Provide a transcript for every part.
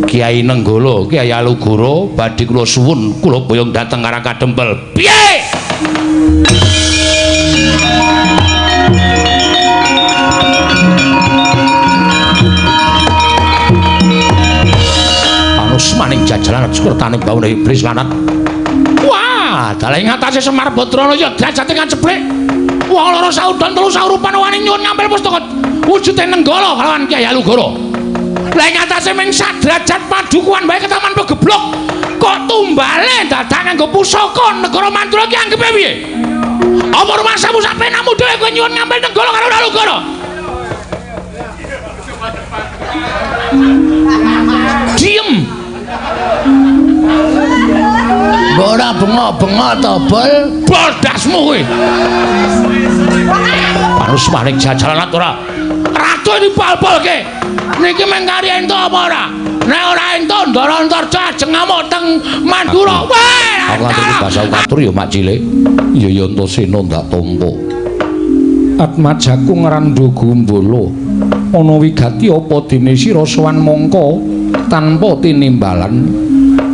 Kiai Nenggala, Kiai Alugoro badhe kula suwun kula boyong dhateng Karang Kadempel. Piye? Anusmaning jajalan sukertaning bawana iblis lanat. Wah, dalah ing atase Semar Badranaya derajate kaceblek. Wong loro saudon telu saurupan wani nyuwun ngampil pustaka wujude Nenggala kalawan Kiai Alugoro. Lah ing atase ming sak derajat padukuhan wae ketaman pegeblok. Kok tumbale dadak nganggo pusaka negara Mandura ki anggepe piye? Apa rumangsamu sak penamu dhewe kowe nyuwun ngampil Nenggala karo Alugoro? Diem. Mbok ora bengok-bengok to, Bol? Bol dasmu kowe. Panusmaning jajalan ora. Ratu dipol-polke. Niki mung kari entuk apa ora? Nek ora entuk Ndara Antarja ajeng ngamuk teng Mandura. Wah, aku nganti basa katur ya Mak Cilik. Ya ya Antasena ndak tampa. Atmajaku ngrandha gumbala. Ana wigati apa dene sira sowan mangka tanpa tinimbalan.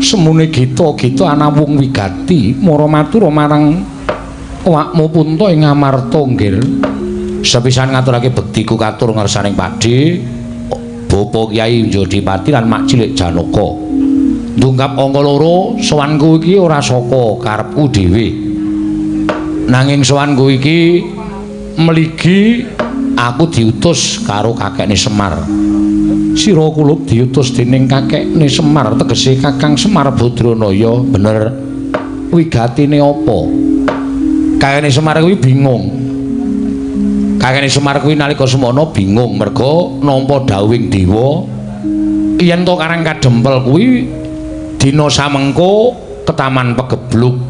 Semune gita-gita anawung wigati mara matura marang awakmu punta ing Amarta nggir. Sepisan ngaturake bektiku katur ngersaning Pakdhe, Bapa Kyai Jodipati lan Mak Cilik Janaka. Ndungkap angka loro, sowanku iki ora saka karepku dhewe. Nanging sowanku iki mligi aku diutus karo kakekne Semar. Sira kulup diutus dening kakekne Semar, tegese Kakang Semar Badranaya. Bener. Wigatine apa? Kakekne Semar kuwi bingung. Kakekne Semar kuwi nalika semono bingung merga nampa dawuhing dewa yen to Karang Kadempel kuwi dina samengko ketaman pegebluk.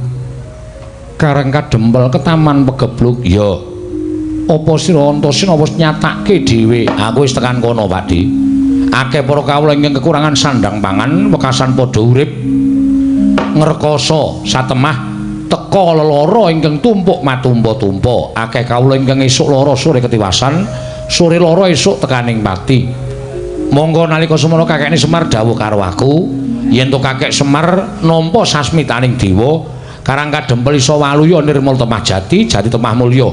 Karang Kadempel ketaman pegebluk? Ya. Apa sira Antasena wis nyatake dhewe? Aku wis tekan kono, Pakdhe. Akeh para kawula ingkang kekurangan sandang pangan, wekasan padha urip ngrekoso satemah teka lelara ingkang tumpuk matumpa-tumpa. Akeh kawula ingkang esuk lara sore ketiwasan, sore lara esuk tekaning pati. Monggo nalika semono kakekne Semar dawuh karo aku, yen to kakek Semar nampa sasmitaning dewa, Karang Kadempel iso waluya nirmala temah jati, jati temah mulya.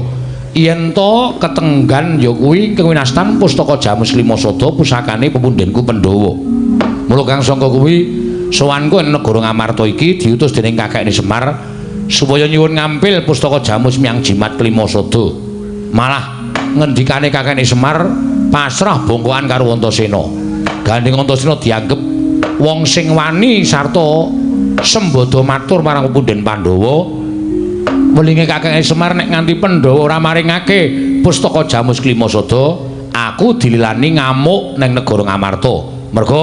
Yen to ketenggan ya kuwi ingkang winastan pustaka Jamus Lima Sada pusakane pepundhenku Pandhawa. Mula kang sangka kuwi sowanku ing negara Ngamarta iki diutus dening kakekne Semar supaya nyuwun ngampil pustaka Jamus miyang jimat kelima sada. Malah ngendikane kakekne Semar pasrah bongkoan karo Antasena. Gandeng Antasena dianggep wong sing wani sarta sembada matur marang pepundhen Pandhawa. Welinge kakeke Semar nek nganti Pandhawa ora maringake pustaka Jamus Klima Sada, aku dililani ngamuk ning negara Ngamarta. Merga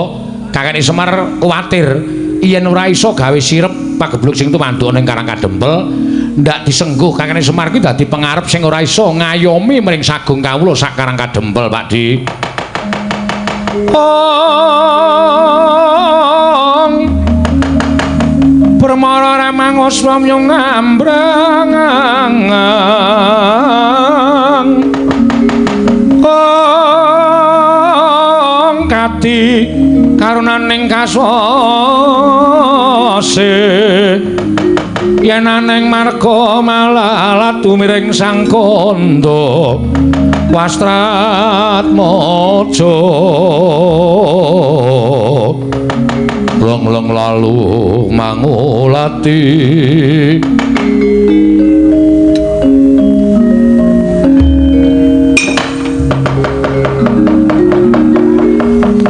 kakeke Semar kuwatir yen ora iso gawe sirep pagebluk sing tumanduk ning Karang Kadempel, ndak disengguh kakeke Semar kuwi dadi pengarep sing ora iso ngayomi mring sagung kawula sak Karang Kadempel, Pakdhe. Ong Permara ramang aswamya ngambrang ong kati karunaning kaswase yen aneng marga malalat tumiring sang kandha wastratmaja long-long lalu mangulati.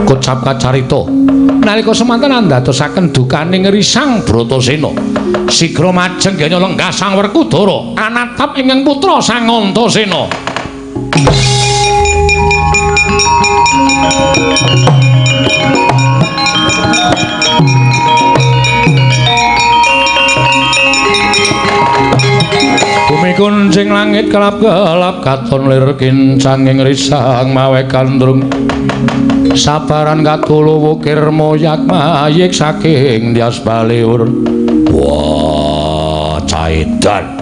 Kocap kacarita nalika semanten andadosaken dukaning Risang Bratasena. Sigra majeng genya lenggah Sang Werkudara anatap ingkang putra Sang Antasena. Bumi kuncing langit kelap-kelap katon lir kincanging risang mawe gandrung sabaran katulu wukir moyak mayik saking Dias Baliur. Wah, caidan.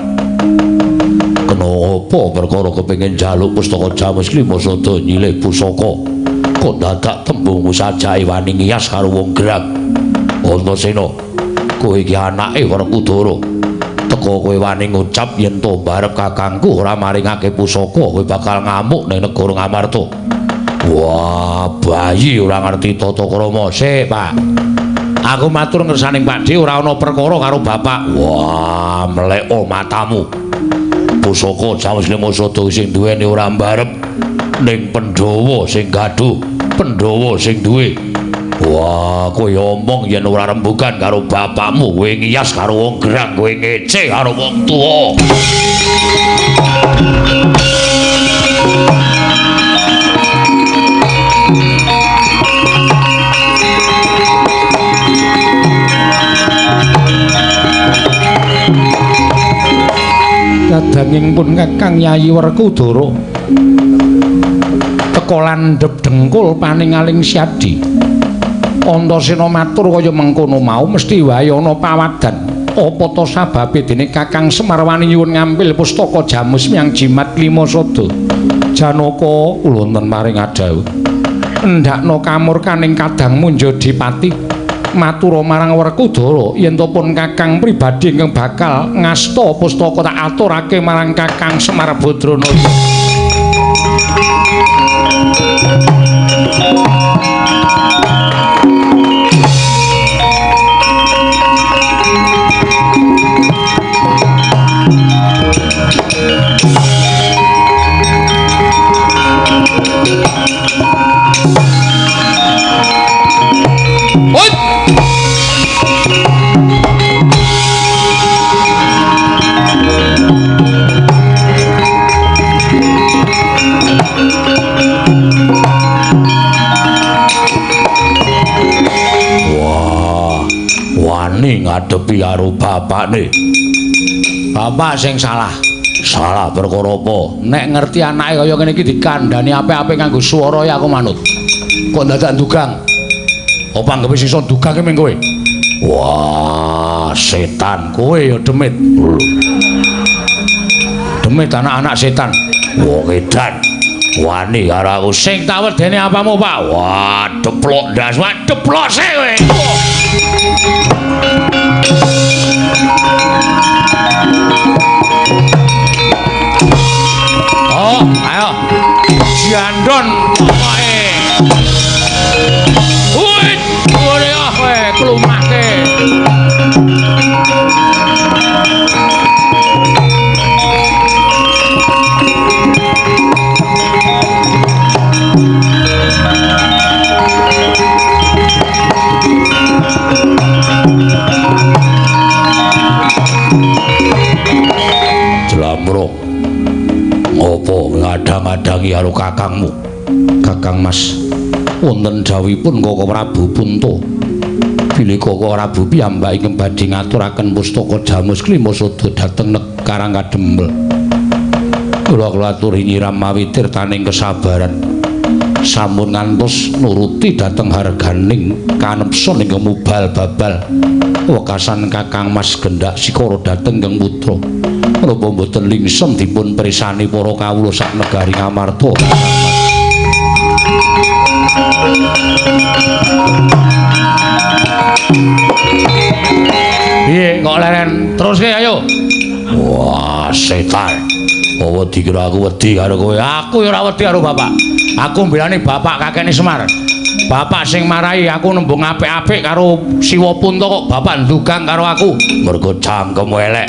Kenapa perkara kepengin njaluk pustaka Jamus Lima Sada nyilih pusaka? Kok dadak tembungmu sajake wani ngiyas karo wong gerang. Antasena, kowe iki anake Werkudara. Teka kowe wani ngucap yen to barep kakangku ora maringake pusaka, kowe bakal ngamuk ning negara Ngamarta. Wah, bayi ora ngerti tata krama. Sik, Pak. Aku matur ngersaning Pakdhe ora ana perkara karo bapak. Wah, mleko matamu. Pusaka Jamus Lima Sada sing duweni ora mbarep ning Pandhawa sing gaduh, Pandhawa sing duwe. Wah, kowe omong yen ora rembugan karo bapakmu, kowe ngiyas karo wong gerang, kowe ngece karo wong tuwa. Kadanging pun Kakang Yayi Werkudara teka landhep dengkul paningaling Syadi. Antasena matur kaya mengkono mau mesti wae ana pawadan. Apa ta sababe dene Kakang Semar wani nyuwun ngampil pustaka Jamus Miang Jimat Lima Sada? Janaka kula wonten maring adhawuh. Endhakna kamurkaning kadang Munjadipati. Matura marang Werkudara yen to pun Kakang pribadi ingkang bakal ngasta pustaka tak aturake marang Kakang Semar Badranaya. Ngadepi karo bapakne. Bapak sing salah. Salah perkara apa? Nek ngerti anake kaya ngene iki dikandhani apik-apik nganggo swara ya aku manut. Kok dadak ndugang? Apa anggepe sing iso ndugang ki ming kowe? Wah, setan kowe ya demit. Demit anak-anak setan. Wong edan. Wani karo aku sing tak wedeni apamu, Pak? Wah, deplok ndas, wah deplok sik kowe. Oh, ayo. Jandon pokoke. Wih, ore ah kowe klumake. Jlamro. Ngopo ngadang-adangi karo kakangmu? Kakang Mas, wonten dawuhipun Koko Prabu Punta. Bilih Koko Prabu piyambak ingkang badhe ngaturaken pustaka Jamus Klima Sada dhateng Karang Kadempel. Kula aturi nyiram mawi tirtaning kesabaran. Sampun ngantos nuruti dhateng harganing kanepson ingkang mubal babal. Wekasan Kakang Mas gendak sikara dhateng ingkang putra. Menapa mboten lingsem dipun presani para kawula sak negari Ngamarta. Piye kok leren teruske ayo. Wah, setan. Apa dikira aku wedi karo kowe? Aku ya ora wedi karo bapak. Aku mbelani bapak kakekne Semar. Bapak sing marahi aku nembung apik-apik karo Siwa Punta kok bapak ndugang karo aku. Mergo cangkemmu elek.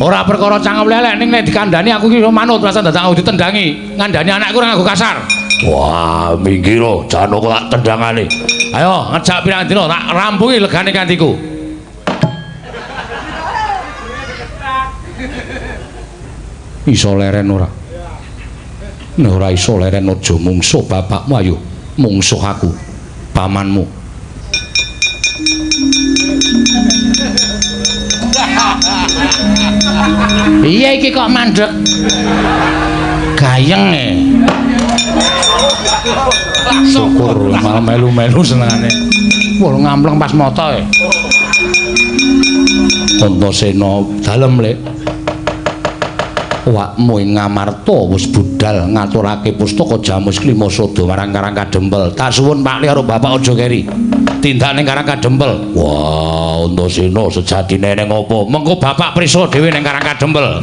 Ora perkara cangkem elek ning nek dikandhani aku iki manut rasa dadak aku ditendangi. Ngandhani anakku ora nganggo kasar. Wah, minggir Janaka tak tendangane. Ayo ngejak pirang dina tak rampungi legane kantiku. Iso leren ora? Nek ora iso leren aja mungsuh bapakmu, ayo mungsuh aku, pamanmu. Iya iki kok mandek gayeng e. Syukur malah melu-melu senengane. Wah ngampleng pas moto e. Antasena dalem, Lek. Wakmu ing Ngamarta wis budal ngaturake pustaka Jamus Klima Sada marang Karang Kadempel. Tak suwun Pak Li karo Bapak aja keri. Tindak ning Karang Kadempel. Wah, Antasena sejatine ning apa? Mengko Bapak prisa dhewe ning Karang Kadempel.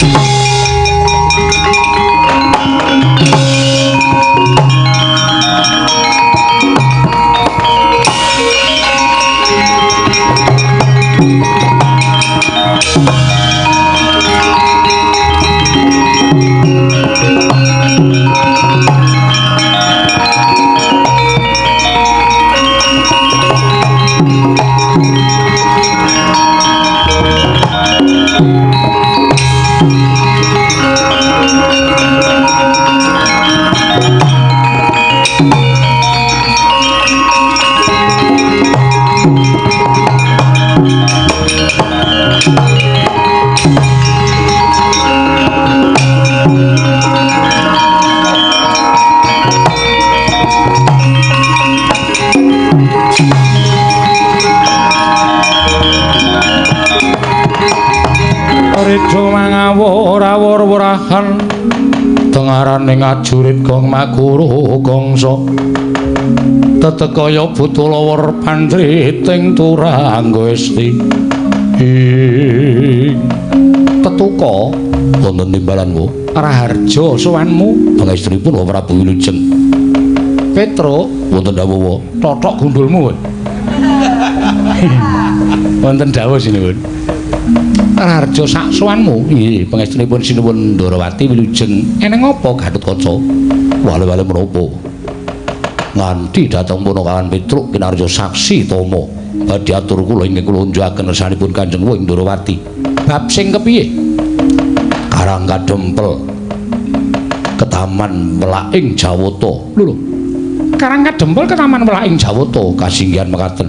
Mangawur-awur-wurahan tengarane ngajurit gong makuru gongso tetekaya butulawur pandriting turangga esti ing tetuka wonten timbalan wo Raharja sowanmu pangestunipun Wa Prabu Wilujeng Petro wonten dawuh totok gundulmu wonten dawuh sinuwun Raharja sak sowanmu nggih pangestunipun Sinuwun Ndorowati Wilujeng eneng apa Gatotkaca wale-wale menapa nganti dhateng Punakawan Petruk kinarya saksi tama badhe atur kula ingkang kula unjukaken kersanipun Kanjeng Wa ing Ndorowati bab sing kepiye Karang Kadempel ketaman welaking Jawata lho Karang Kadempel ketaman welaking Jawata kasinggihan mekaten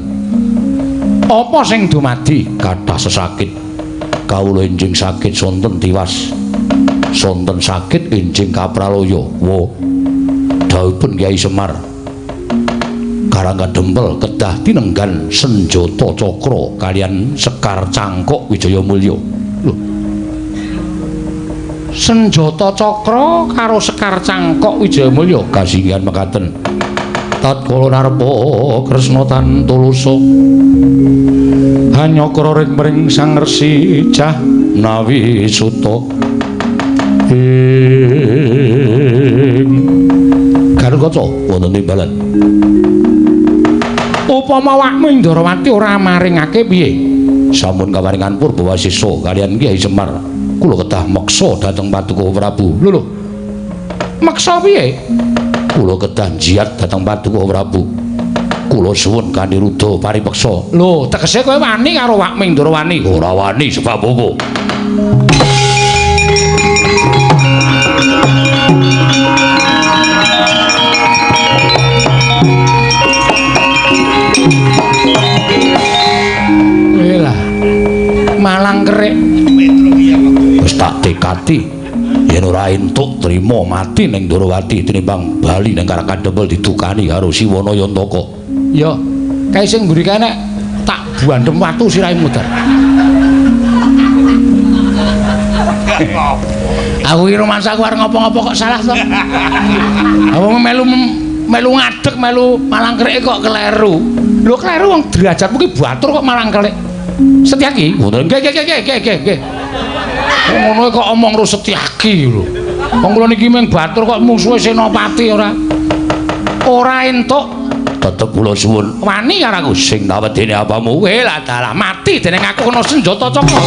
apa sing dumadi kathah sesakit kawula enjing sakit sonten tiwas sonten sakit enjing kapralaya wa dawuhipun Kyai Semar Karang Kadempel kedah tinenggan senjata cakra kalian sekar cangkok Wijayamulya lho senjata cakra karo sekar cangkok Wijayamulya kasinggihan mekaten tatkala narpa Kresna tan tulusa hanyakra ring mring Sang Resi Jahnawi Suta ing Garukaca wonten timbalan upama wakmu ing Ndorowati ora maringake piye sampun kaparingan purba wasisa kaliyan Kyai Semar kula kedah meksa dhateng Paduka Prabu lho lho meksa piye kula kedah jiat dhateng Paduka Prabu kula suwun Kanirudha paripeksa lho tegese kowe wani karo wakmu ing Ndorowani ora wani sebab apa Elah malang kerik wis tak tekati yen ora entuk trima mati ning Ndorowati tinimbang bali ning Karang Kadempel didukani karo Siwana Yantaka. Ya, kae sing mburi kae nek tak buandhem watu sirahe muter. Aku iki rumangsaku arep ngopo-ngopo kok salah to. Aku melu melu ngadeg melu malang kerike kok kleru. Lho kleru wong derajatmu ki batur kok malang kerik. Setyaki? Ngoten. Nggih nggih nggih nggih nggih. Ngono kok omong ro Setyaki lho. Wong kula niki mung batur kok mungsuhe Senopati ora. Ora entuk tetep kula suwun wani karo aku sing tawedene apamu. Lah dalah mati dening aku kena senjata cakra.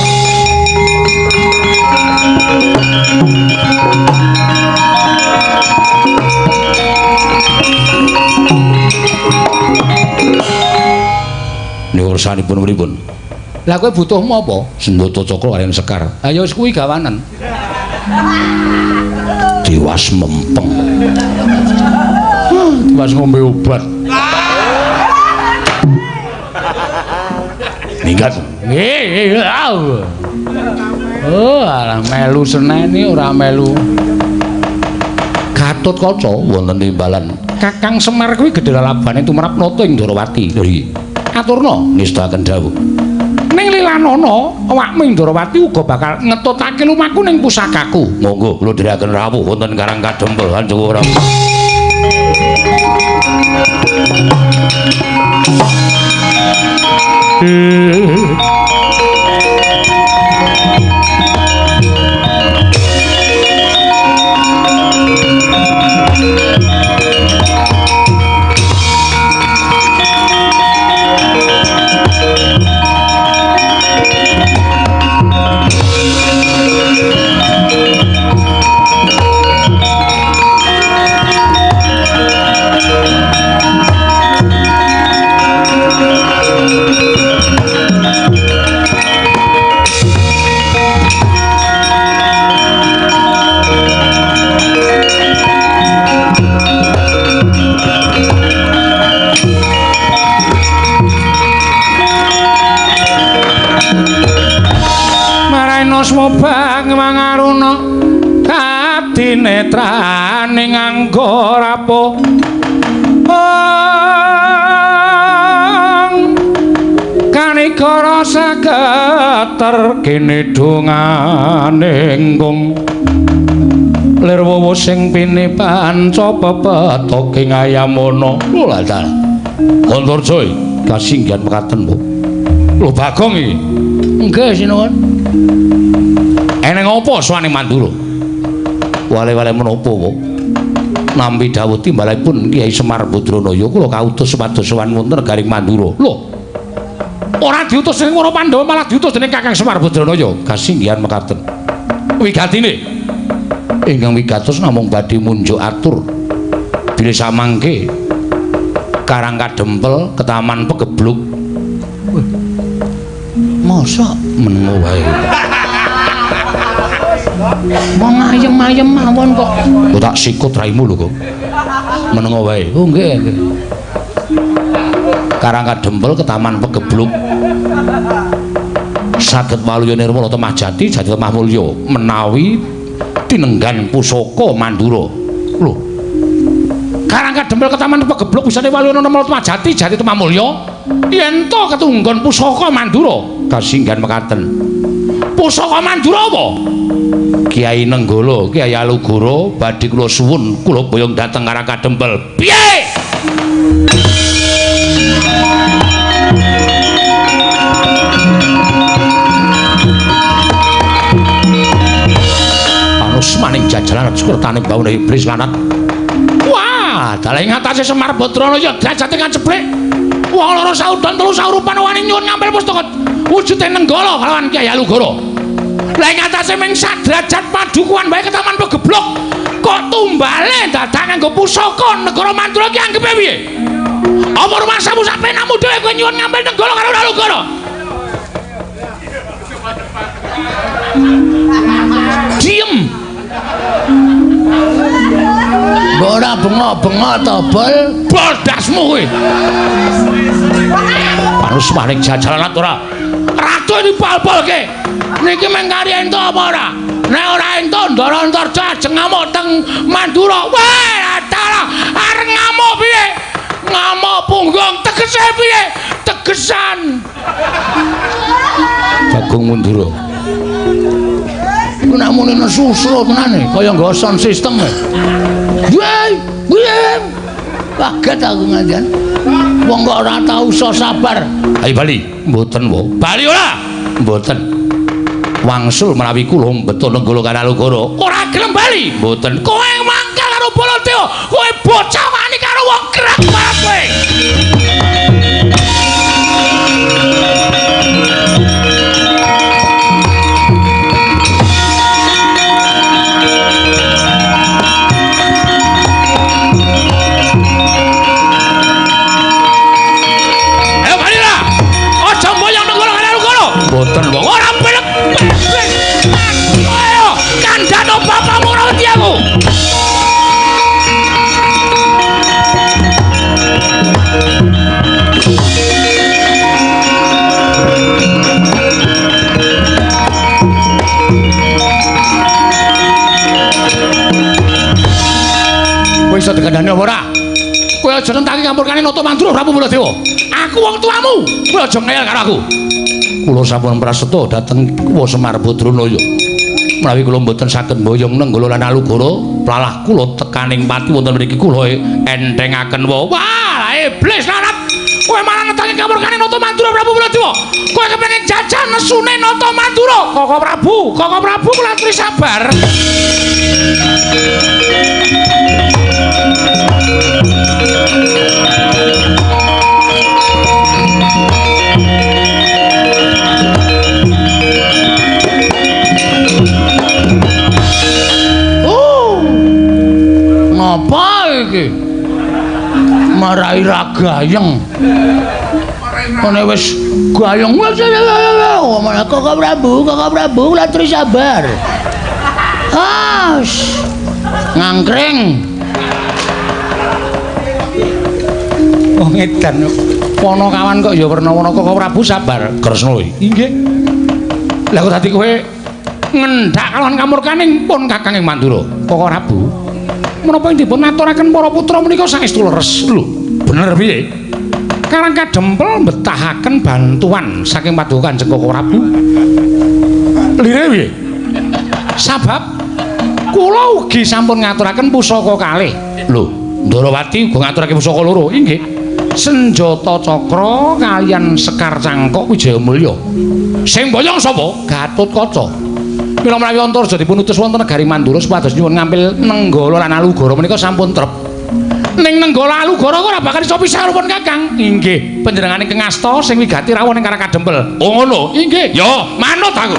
Niku ursanipun pripun? Lah kowe butuhmu apa? Senjata cakra kaliyan sekar. Ha ya wis kuwi gawanen. Tiwas mempeng. Tiwas ngombe obat. Minggat. Nggih. Oh, alah melu seneni ora melu. Gatotkaca wonten timbalan. Kakang Semar kuwi gedhe lalabane tumrap nata ing Ndorowati. Lho iki. Aturna nistakaken dawuh. Ning Lanana awakmu Indrawati uga bakal ngetutake lumaku ning pusakaku. Monggo kula dherekaken rawuh wonten Karang Kadempel Kanjeng Prabu. Mobang mangaruna kadinetraning angga rapuh kanigara sageter kene dongane nggung lir wowo sing pini panca pepetoking ayamana. Lho lha dalah Antarja kasinggihan mekaten Bu. Lho Bagong iki. Nggih sinuwun. Eneng apa sowane Mandura? Wale-wale menapa, Bu? Nampi dawuh timbalanipun Kyai Semar Badranaya kula kautus supados sowan wonten negaring Mandura. Lho. Ora diutus dening para Pandhawa malah diutus dening Kakang Semar Badranaya. Kasinggihan mekaten. Wigatine ingkang wigatos namung badhe munjuk atur bilih samangke Karang Kadempel ketaman pegebluk. Mosok menengo wae. Wong ayem-ayem mawon kok. Kok tak sikut raimu lho kok. Menengo wae. Oh nggih, nggih. Karang Kadempel ketaman pegebluk. Saged waluya nirmala temah jati jati temah mulya menawi tinenggan pusaka Mandura. Lho. Karang Kadempel ketaman pegebluk wisane waluya nirmala temah jati jati temah mulya yen to ketunggon pusaka Mandura. Kasinggihan mekaten. Pusaka Mandura apa? Kyai Nenggala, Kyai Alugoro badhe kula suwun kula boyong dhateng Karang Kadempel. Piye? Panus maning jajalan sekertane baune iblis lanat. Wah, dalah ing atase Semar Badranaya derajate kaceblek. Wong loro saudon telu saurupan wani nyuwun ngampil pustaka wujude Nenggala kalawan Kyai Alugoro. Lah ing atase ming sadrajat padukuhan wae ketaman pegeblok kok tumbale dadak nganggo pusaka negara Mandura ki anggepe piye? Apa rumasamu sak penamu dhewe kowe nyuwun ngampil Nenggala karo Alugoro? Diem. Mbok ora bengok-bengok to, Bol? Bol dasmu kowe. Panus maning jajalan ora? Ratu ini bal-balke. Niki mung kari entuk apa ora? Nek ora entuk Ndara Antarja ajeng ngamuk teng Mandura. Wah, dalah arep ngamuk piye? Ngamuk punggung tegese piye? Tegesan. Bagong Mandura. Iku nek muni nesu-nesu tenane kaya nggo sound system. Weh, weh. Kaget aku ngantian. Wong kok ora tau iso sabar. Ayo bali. Mboten, wo. Bali ora? Mboten. Wangsul menawi kula mbeto Nenggala karo Alugoro. Ora gelem bali. Mboten. Kowe mangkal karo Baladewa. Kowe bocah wani karo wong kerak banget kowe. Ayo bali lah. Aja mboyong Nenggala karo Alugoro. Mboten, wong. Ora belek. Ayo, kandhano bapakmu ora wedi aku. Kowe iso dikandhani apa ora? Kowe aja nentang ngampurkane Nata Mandura Prabu Baladewa. Aku wong tuamu. Kowe aja ngeyel karo aku. Kula sampun praseta dhateng Wa Semar Badranaya. Menawi kula mboten saged mboyong Nenggala lan Alugoro, plalah kula tekaning pati wonten mriki kula enthengaken wa. Wah, iblis lanat. Kowe malah netangi kamurkane Nata Mandura Prabu Baladewa. Kowe kepengin jajan nesune Nata Mandura. Koko Prabu, Koko Prabu kula aturi sabar. Oh. Ngapa iki? Marai ra gayeng. Ngene wis gayeng wis Koko Prabu, Koko Prabu kula aturi sabar. Ah, ngangkring. Wong edan. Ponokawan kok ya werna-werna. Koko Prabu sabar. Kresna inggih. Lah kok dadi kowe ngendhak kalawan kamurkaning pun Kakang ing Mandura. Koko Prabu, menapa ing dipun aturaken para putra menika saestu leres? Lho, bener piye? Karang Kadempel mbetahaken bantuan saking Paduka Kanjeng Koko Prabu. Lire piye? Sabab kula ugi sampun ngaturaken pusaka kalih. Lho, Ndarawati uga ngaturake pusaka loro. Inggih. Senjata cakra kaliyan Sekar Cangkok Wijayamulya. Sing boyong sapa? Gatotkaca. Mila menawi Antareja dipun utus wonten negari Mandura supados nyuwun ngampil Nenggala lan Alugoro menika sampun trep. Ning Nenggala Alugoro ora bakal iso pisah karo pun Kakang. Inggih, panjenengane ingkang asta sing wigati rawuh ning Karang Kadempel. Oh ngono. Inggih. Ya, manut aku.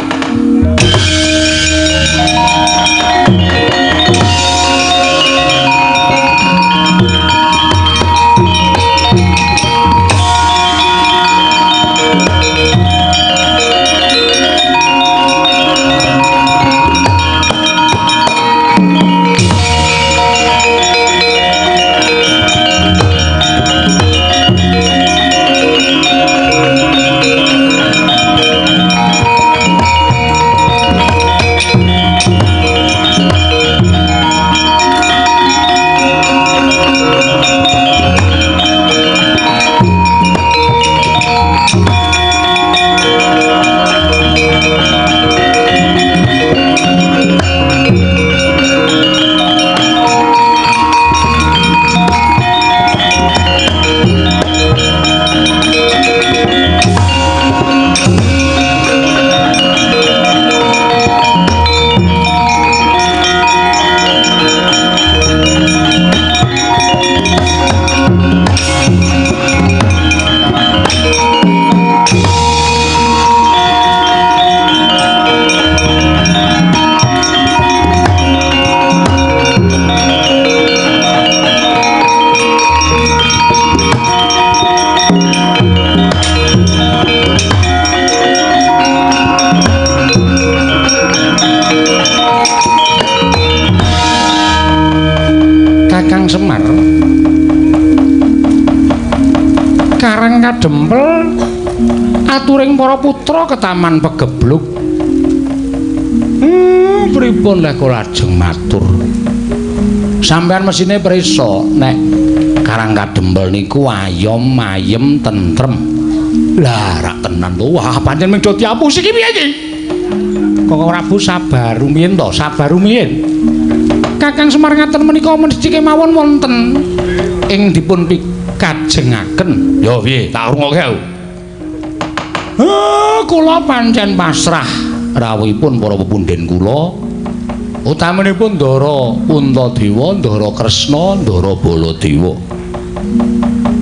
Kakang Semar, Karang Kadempel aturing para putra ke Taman Pegebluk. Pripun lek kula lajeng matur? Sampeyan mesine prisa nek Karang Kadempel niku ayom ayem tentrem. Lah rak tenan to. Wah, pancen mung do diapusi iki piye iki? Koko Prabu sabar rumiyin to, sabar rumiyin. Kakang Semar ngaten menika mesti kemawon wonten ing dipun pikajengaken. Ya piye, tak rungokke aku. Kula pancen pasrah rawuhipun para pepundhen kula. Utaminipun Ndara Puntadewa, Ndara Kresna, Ndara Baladewa.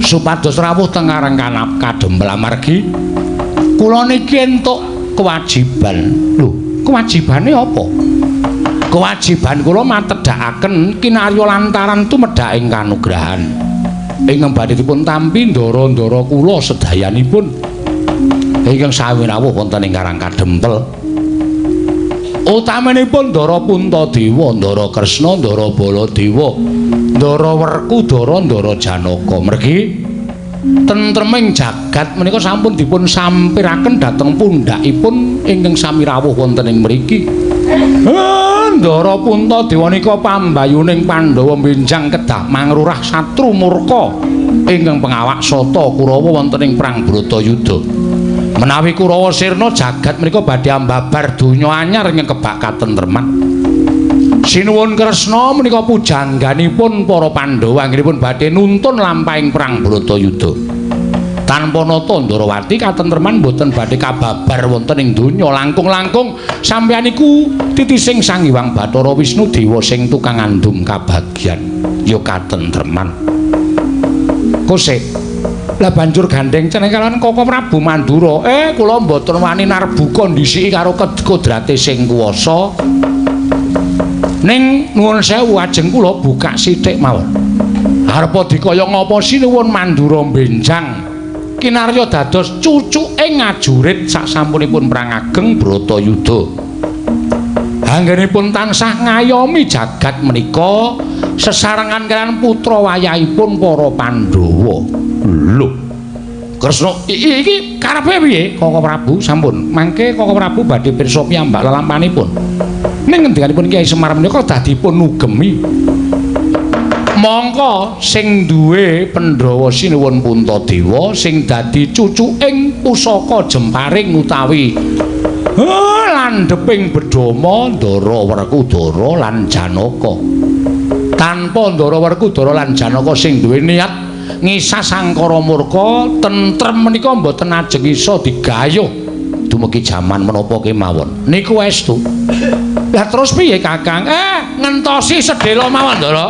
Supados rawuh teng Karang Kadempel amargi kula niki entuk kewajiban. Lho, kewajibane apa? Kewajiban kula matedhakaken kinarya lantaran tumedhaking kanugrahan ingkang badhe dipun tampi ndara-ndara kula sedayanipun ingkang sami rawuh wonten ing Karang Kadempel. Utaminipun Ndara Puntadewa, Ndara Kresna, Ndara Baladewa, Ndara Werkudara, Ndara Janaka. Mergi tentreming jagat menika sampun dipun sampiraken dhateng pundhakipun ingkang sami rawuh wonten ing mriki. Ndara Puntadewa nika pambayuning Pandhawa benjang kedah mangrurah satru murka ingkang pengawak Sata Kurawa wonten ing perang Bratayuda. Menawi Kurawa sirna jagat menika badhe ambabar donya anyar ingkang kebak katentreman. Sinuwun Kresna menika pujangganipun para Pandhawa anggenipun badhe nuntun lampahing perang Bratayuda. Tanpa nata Ndarawati katentreman boten badhe kababar wonten ing donya, langkung-langkung sampeyan iku titising Sang Hyang Bathara Wisnu Dewa sing tukang ngandum kabagyan ya katentreman. Kosek lah banjur gandeng ceneng kalawan Koko Prabu Mandura. Kula mboten wani narbuka ndhisiki karo kodrate sing kuwasa. Ning nuwun sewu ajeng kula buka sithik mawon. Arepa dikaya ngapa sinuwun Mandura benjang kinarya dados cucuke ngajurit sasampunipun perang ageng Bratayuda. Anggenipun tansah ngayomi jagat menika sesarengan kaliyan putra wayahipun para Pandhawa. Lho, Kresna iki karepe piye? Koko Prabu sampun. Mangke Koko Prabu badhe pirsa piyambak lelampanipun. Ning ngendikanipun Kyai Semar menika dadipun nugemi. Mongko sing duwe Pandhawa sinuwun Puntadewa sing dadi cucuking pusaka jemparing utawi landheping bedhama Ndara Werkudara lan Janaka. Tanpa Ndara Werkudara lan Janaka sing duwe niat ngisas angkara murka tentrem menika mboten ajeng iso digayuh dumugi jaman menapa kemawon. Niku estu. Lah terus piye Kakang? Ngentosi sedhela mawon Ndara.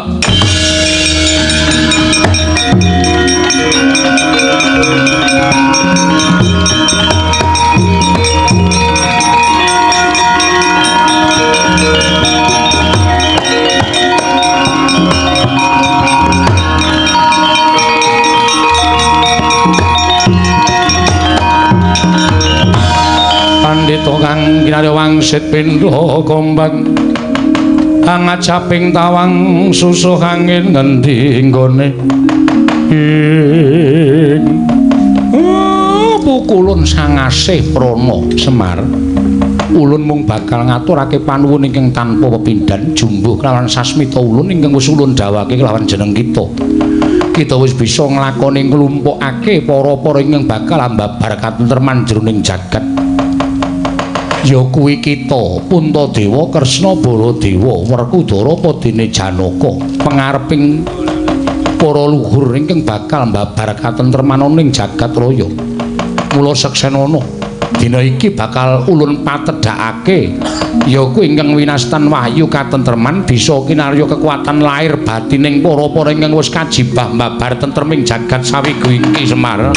Pandhita kang kinarya wangsit pindha gombang angajaping tawang susuh angin ngendi nggone ing pukulun sangasih prana Semar. Ulun mung bakal ngaturake panuwun ingkang tanpa pepindhan jumbuh kelawan sasmita ulun ingkang wis ulun dawake kelawan jeneng kita. Kita wis bisa nglakoni nglumpukake para-para ingkang bakal ambabar katentreman jroning jagat. Ya kuwi kita Puntadewa, Kresna, Baladewa, Werkudara padene Janaka, pangareping para luhur ingkang bakal mbabar katentreman ning jagat raya. Mula seksenana dina iki bakal ulun patedhakake ya kuwi ingkang winastan wahyu katentreman bisa kinarya kekuatan lahir batining para-para ingkang wis kajibah mbabar tentreming jagat sawigu iki Semar.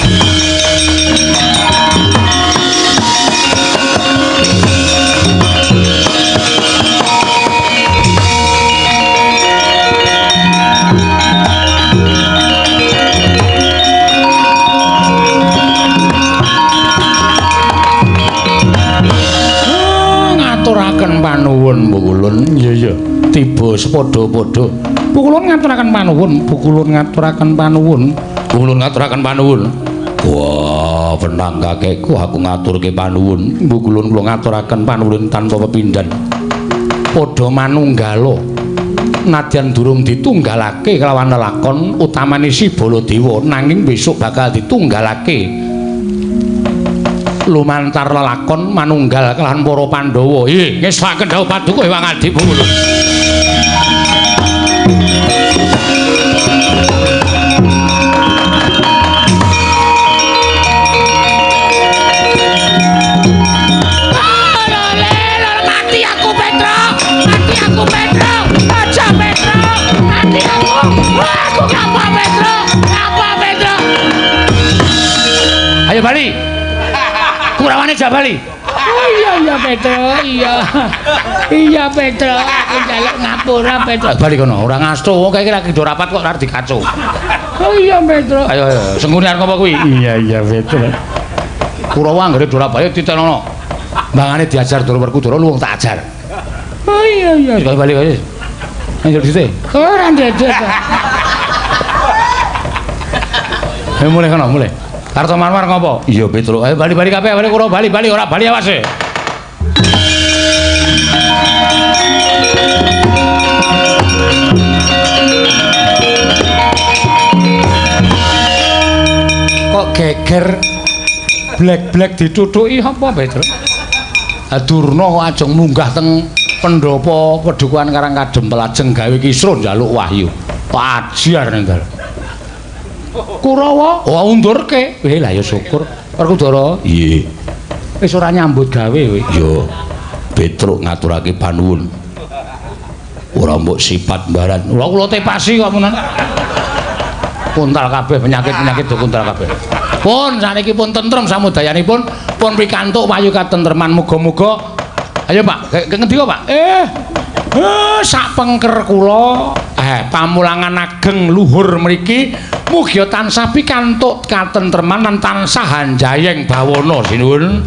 Ngaturaken panuwun Pukulun. Iya iya, tiba sepadha-padha. Pukulun ngaturaken panuwun, Pukulun ngaturaken panuwun, Pukulun ngaturaken panuwun. Wah, wenang kakekku aku ngaturke panuwun. Pukulun kula ngaturaken panuwun tanpa pepindhan. Padha manunggala. Nadyan durung ditunggalake kelawan lelakon utamane si Baladewa, nanging besok bakal ditunggalake lumantar lelakon manunggal kelawan para Pandhawa. Ih, ngesaken dawuh paduka Hyang Adi Pukulun. Mati aku Petro, mati aku Petro, aja Petro, mati aku. Aku ngapa Petro, ngapa Petro? Ayo bali. Kurawane Jabali. Oh iya iya Petro, iya. Iya Petro, aku njaluk ngapura Petro. Bali kono, ora ngasto wong kae lagi do rapat kok ora dikaco. Oh iya Petro. Ayo ayo, senggune arep apa kuwi? Iya iya Petro. Kurawa anggere do rapat ayo titenono. Mbangane diajar Ndara Werkudara luwung tak ajar. Oh iya iya. Wis bali wis. Ayo dite. Ora ndedek. Ayo mulai kono, mulai. Karto Marmar ngopo? Iya Petro. Ayo bali-bali kabeh, bali kura bali-bali ora bali awas e. Kok geger? Blek-blek ditutuki apa, Petruk? Durna kok ajeng munggah teng pendopo Padukuhan Karangkadempel lajeng gawe kisruh njaluk wahyu. Ajar ning dalem. Kurawa, oh undurke. Lah ya syukur. Werkudara, Iya. Wis ora nyambut gawe kowe. Yo. Petruk ngaturake panuwun. Ora mbok sipat mbaran. Ora kula tepasi kok menan. Kuntal kabeh penyakit-penyakit do kuntal kabeh. Pun saniki pun tentrem samudayanipun, pun pikantuk wahyu katentreman muga-muga. Ayo Pak, ke ngendi kok Pak? Sak pengker kula, pamulangan ageng luhur mriki mugi tansah pikantuk katentreman lan tansah hanjayeng bawana sinuwun.